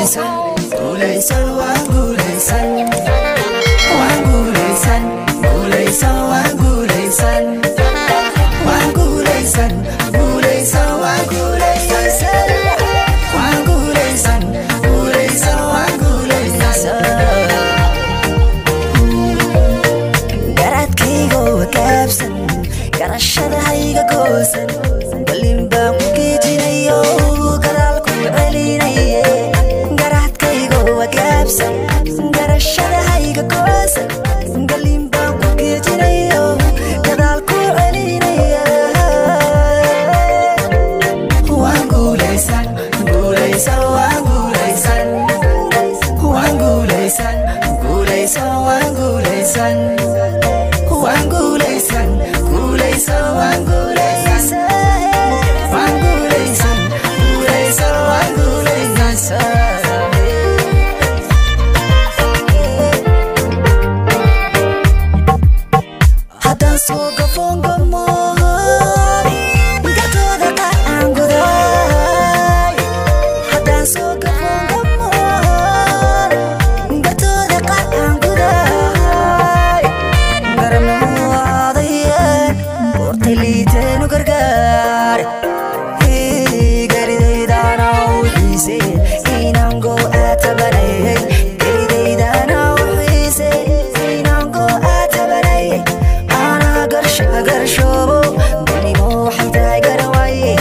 guulaysan, guulaysan, waan guulaysan, waan guulaysan, guulaysan, waan guulaysan, waan guulaysan, guulaysan, waan guulaysan, waan guulaysan, guulaysan, waan guulaysan. Garaadkayga waa gaabsan, garashada hayga goosan, galin baan ku geejinayo, gadaal ku celinaye. Garaadkayga waa gaabsan, garashada hayga goosan, galin baan ku geejinayo, gadaal ku celinaya. Waan guulaysan, guulaysan, waan guulaysan, waan guulaysan, guulaysan, waan guulaysan, waan guulaysan, guulaysan, waan guulaysan, waan guulaysan, guulaysan, waan guulaysan. Haddaan soo gafoon gamoon, gartooda qaar aan guday. Haddaan soo gafoon gamoon, gartooda qaar aan guday. Garabna aadayeen, goortay liiteen u gargaar. Garidaydana u xiiseen, inaan go'aa tabanayay. Garidaydana u xiiseen, inaan go'aa tabanayay. Anaa garsha garshoobo, gurnimo waxay tahay garan waaye.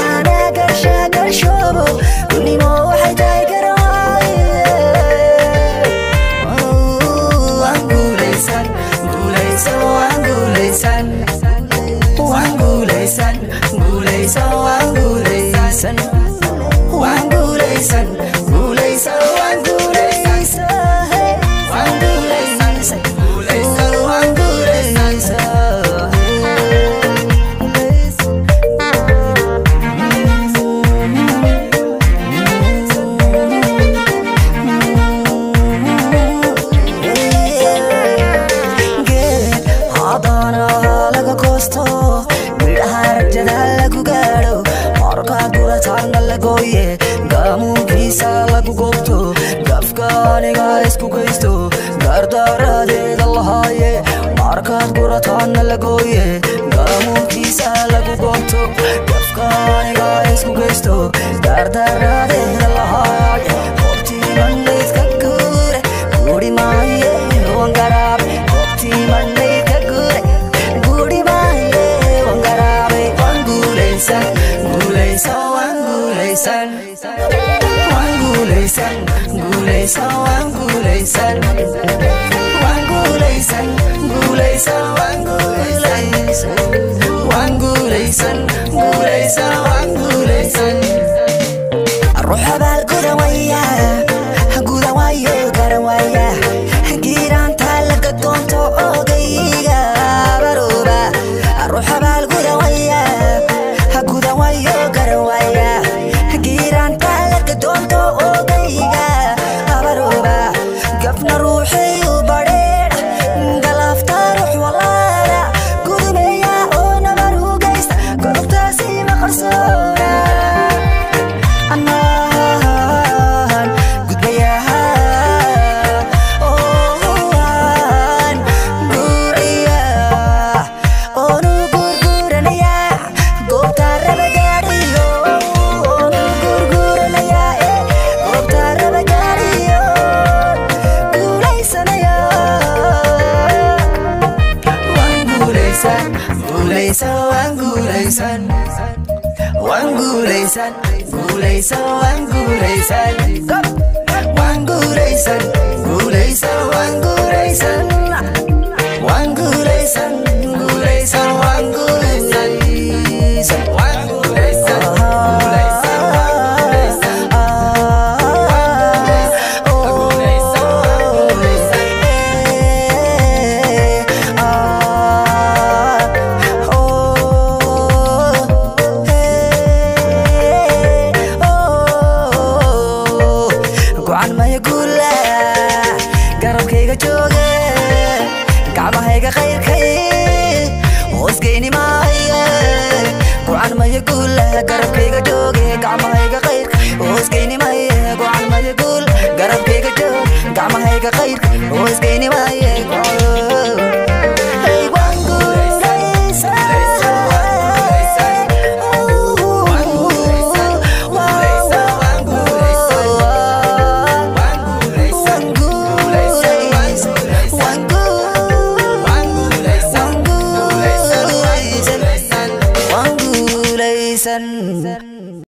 Anaa garsha garshoobo, gurnimo waxay tahay garan waaye. Waan guulaysan, guulaysan, waan guulaysan, waan guulaysan, guulaysan, waan guulaysan, waan guulaysan, guulaysan, waan guulaysan, waan guulaysan, guulaysan, waan guulaysan. Geed haddana laga goosto, midhaha rajada lagu gaadho, markaa gurataana la gooye, gaamuunkiisa lagu goobto, gafka aniga isku geysto, gardaaradeeda lahaaye. Markaad gurataana la gooye, gaamuunkiisa lagu goobto, gafka aniga isku geysto, gardaaradeeda lahaaye. Goobtii mandhaydka guure, guuri maaye wan garaabe. Goobtii mandhaydka guure, guuri maaye wan garaabe. Waan guulaysan, guulaysan, waan guulaysan, waan guulaysan, guulaysan, waan guulaysan, waan guulaysan, guulaysan, waan guulaysan, waan guulaysan, guulaysan, waan guulaysan. Ruux abaal gudan waya, gudan waayo, garan waaya, giiraanta laga doonto ogayga barooba. Ruux abaal gudan waya, gudan waayo, garan waaya, giiraanta laga doonto ogayga barooba. Gafna ruuxayu badheedh, galaafta ruux walaala, gudumeeya oo nabar u geysta, godobtaasi ma qarsoona. Anaan gudbayaa, waan guurayaa, oonu gurguranayaa, goobta raba gaadhiyo, oonu gurguranayaa, goobta raba gaadhiyo, guulaysanayaa. Waan guulaysan, guulaysan, waan guulaysan, waan guulaysan, guulaysan, waan guulaysan, waan guulaysan, guulaysan, waan guulaysan, waan guulaysan, guulaysan, waan guulaysan, waan guulaysan, guulaysan, waan guulaysan, guulaysan, waan guulaysan. Go'an maya guula, garabkayga jooge, gacmahayga khayrkay hoosgeyni maaye. Go'an maya guula, garabkayga jooge, gacmahayga khayrkay hoosgeyni maaye. Go'an maya guula. Geega qayrka, oo isgeeya.